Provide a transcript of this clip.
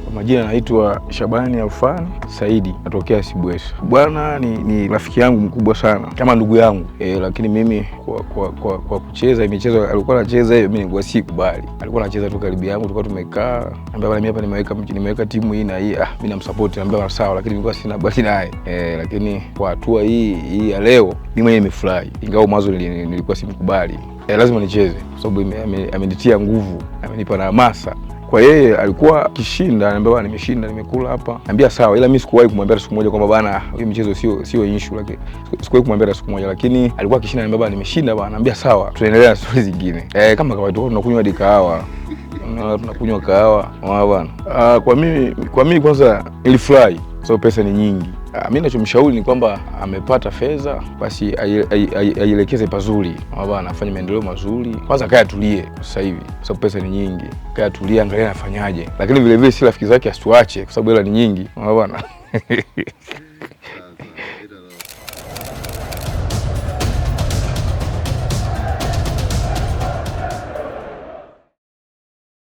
Kwa majina naitwa Shabani Alfani Saidi, natokea Sibwesa. Bwana ni rafiki yangu mkubwa sana kama ndugu yangu lakini mimi kwa kucheza michezo alikuwa anacheza hiyo, mimi nilikuwa sikubali. Alikuwa anacheza tu karibu yangu, tulikuwa tumekaa, anambia bwana, mimi hapa nimeweka timu hii na hii, mimi namsupport, anambia sawa, lakini nilikuwa sina habari naye lakini kwa hatua hii ya leo mimi mwenyewe nimefurahi, ingawa mwanzo nilikuwa simkubali. Lazima nicheze kwa sababu amenitia nguvu, amenipa na hamasa. Kwa yeye alikuwa akishinda, ananiambia bwana, nimeshinda, nimekula hapa. Naambia sawa, ila mimi sikuwahi kumwambia siku moja kwamba bwana, hii michezo sio issue, lakini sikuwahi kumwambia siku moja, lakini alikuwa akishinda, ananiambia bwana, nimeshinda bwana, naambia sawa, tunaendelea na stori zingine. Kama kawaida tunakunywa hadi kahawa. Tunakunywa kahawa bwana. Kwa mimi kwanza nilifurahi sababu pesa ni nyingi. Mimi ninachomshauri ni kwamba amepata fedha basi aielekeze pazuri. Bwana afanye maendeleo mazuri. Kwanza kaya atulie sasa hivi kwa sababu pesa ni nyingi. Kaya atulie, angalia anafanyaje. Lakini vile vile si rafiki zake asituache kwa sababu hela ni nyingi. Bwana.